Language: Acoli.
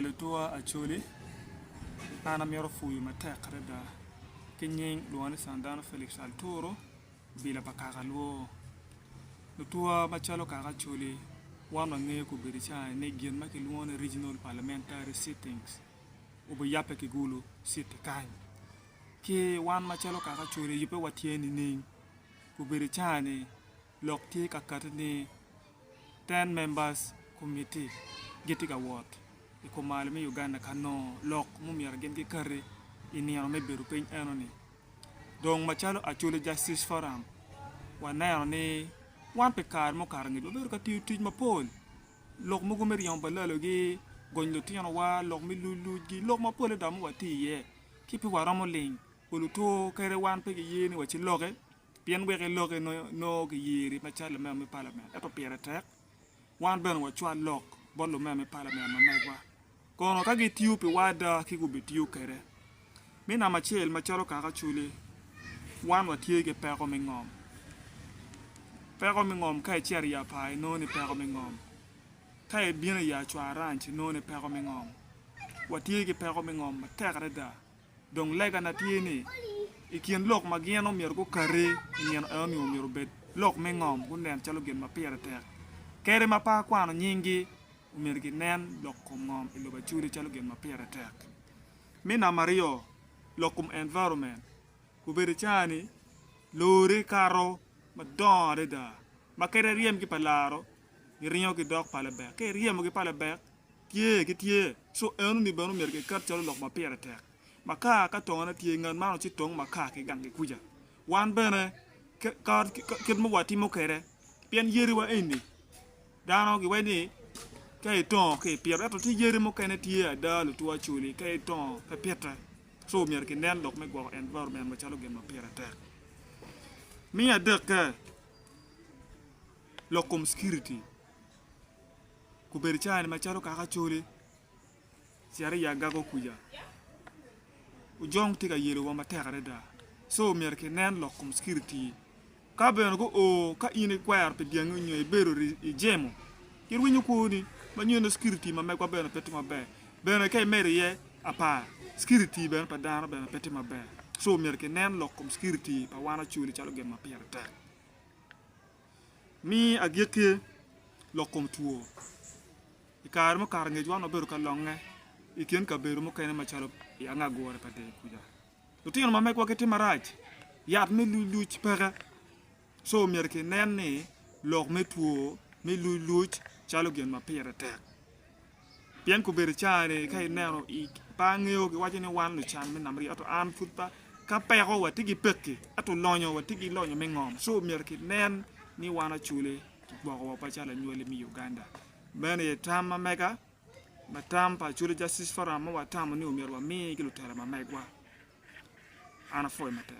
Ber lutuwa Acholi an amito pwoyo matek adada ki nying lwonga ni Sandano Felix Alturu bila pa kaka lwo lutuwa macalo kaka Acholi wan wangeyo kobedo cani ni gin ma kilwongo ni regional parliamentary sittings obiyabbe ki Gulu city kany ki wan macalo kaka Acholi yubbe wa tye nining obedo cani lok tye ka kati ni ten members committee gitye ka wot i kom malo me Uganda ka nongo lok ma omyero gin gikati i nino me bedo piny enoni dong macalo Acholi Justice Forum waneno ni wan pi kare mukato angec wabedo ka tiyo tic mapol lok mogo me ryemo balalogi, gonyo lutinowa, lok me luc lucgi lok mapol adada ma watye iye ci pe waromo ling oluto kadi wan pe giye ni waciloki. Pien wek iloki nongo kiyeri macalo lamego me palament ento pire tek wan bene wacwal lok bot lumego me palament ma megwa kono ka gitiyo pi wa ada ki gubitiyo kwede. Me namba acel macalo kaka Acholi wan watye ki peko me ngom, peko me ngom ka icito i apar inongo ni peko me ngom, ka ibino i acwaranc inongo ni peko me ngom watye ki peko me ngom matek adada. Dong legana tye ni, i kin lok ma gin omyero gukati i nino enoni omyero obed lok me ngom gunen calo gin ma pire tek. Kadi ma pe akwano nyinggi, omyero ginen lok kom ngom i lobo Acholi calo gin ma pire tek. Me namba aryo, lok kom environment obedo i caa-ni lori kato madongo adada ma kadi aryemgi pa laro giringo gidok pala bek, ka iryemogi pala bek Tye, gitye. Co enoni bene omyero giket calo lok ma pire tek. Makar ka tongone tye, ngat man oci tong makar ki gang ki kuca. Wan bene kit ma watimo kwede, pien yadiwa eni dano giwaco ni ka itongo ka ipito, ento tye yadi mukene tye ada lutwo acoli ka itongo pe pite. Co myero kinen lok me gwoko environment macalo gin ma pire tek. Me adekke, lok kom security. Gubedo cani macalo kaka Acholi cito i Agago kuca. Ojong tye ka yelowa matek adada so myero kinen lok kom security ka bene guo ka in ikwero pi dyangi nyo ibedo ijemo girwenyo kwoni ma nyo ni security ma megwa bene pe tye maber bene ka imedo iye apar security bene pa dano bene pe tye maber so myero kinen lok kom security pa wan Acholi calo gin ma pire tek. Mi agikki lok kom two. I kare mukato angec wan wabedo ka longe i kin kabedo mukene macalo i angagure pa dee kuca. Lutino ma megwa gitye marac, yat me lucluc peke. Co myero kinen ni lok me two me lucluc calo gin ma pire tek. Pien kobedo i caa-ni ka ineno pe angeyo giwaco ni wan lucan me namba ento an pud pe ka peko watye ki pekki ento lonyo watye ki lonyo me ngom co myero kinen ni wan Acholi kigwokowa macalo anywali me Uganda. Meno aye tam ma mega ma tam pa Acholi Justice Forum ma watamo ni myero wami ki lutela ma megwa. An apwoyo matek.